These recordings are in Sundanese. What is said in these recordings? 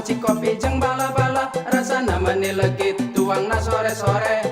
Karaosan Cikopi jeung bala-bala, rasana meni legit tuangna sore-sore.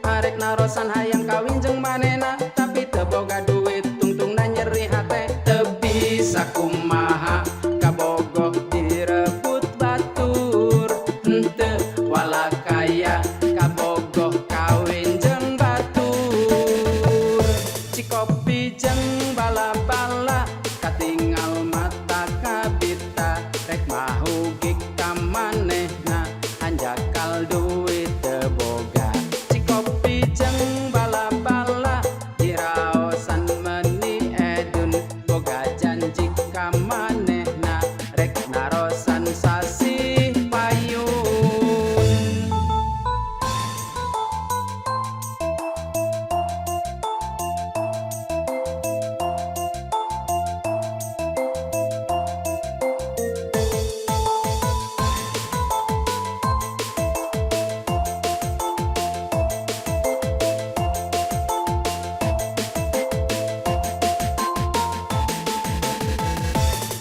Arek narosan hayang kawin jeung manena, tapi teu boga duit, tungtungna nyeri hate. Teu bisa kumaha, kabogoh direbut batur. Henteu walakaya, kabogoh kawin jeung batur. Cikopi jeung bala-bala, katingal mata kabita. Rek mahugik ka manehna, hanjakal duit teu boga. Cikopi jeung bala-bala, diraosan meni edun. Boga janji ka manehna, rek narosan sasih payun.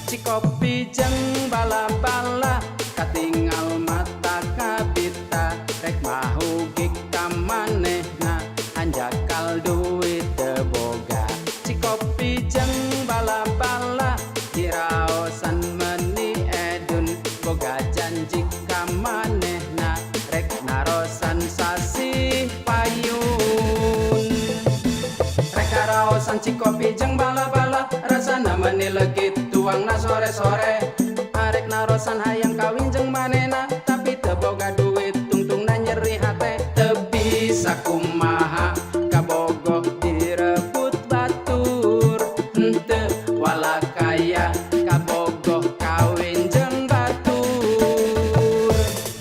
Cikopi jeung bala-bala, katingal mata kabita. Rek mahugik ka manehna, hanjakal duit teu boga. Cikopi jeung bala-bala, diraosan meni edun. Boga janji ka manehna, rek narosan sasih payun. Rek karaosan Cikopi jeung bala-bala, rasana meni legit tuangna sore-sore. Arek narosan hayang kawin jeung manehna, tapi teu boga duit, tungtungna nyeri hate. Teu bisa kumaha, kabogoh direbut batur. Henteu walakaya, kabogoh kawin jeung batur.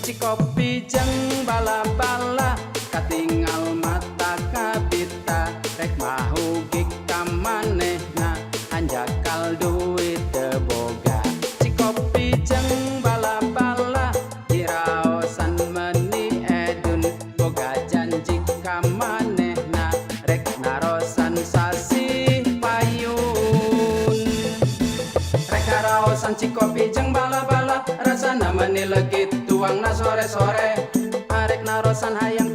Cikopi jeung bala-bala, katingal mata kabita. Rek mahugik ka manehna, hanjakal duit teu boga. Cikopi jeung bala-bala, diraosan meni edun. Boga janji ka manehna, rek narosan sasih payun. Rek karaosan Cikopi jeung bala-bala, rasana meni legit tuangna sore-sore. Arek narosan hayang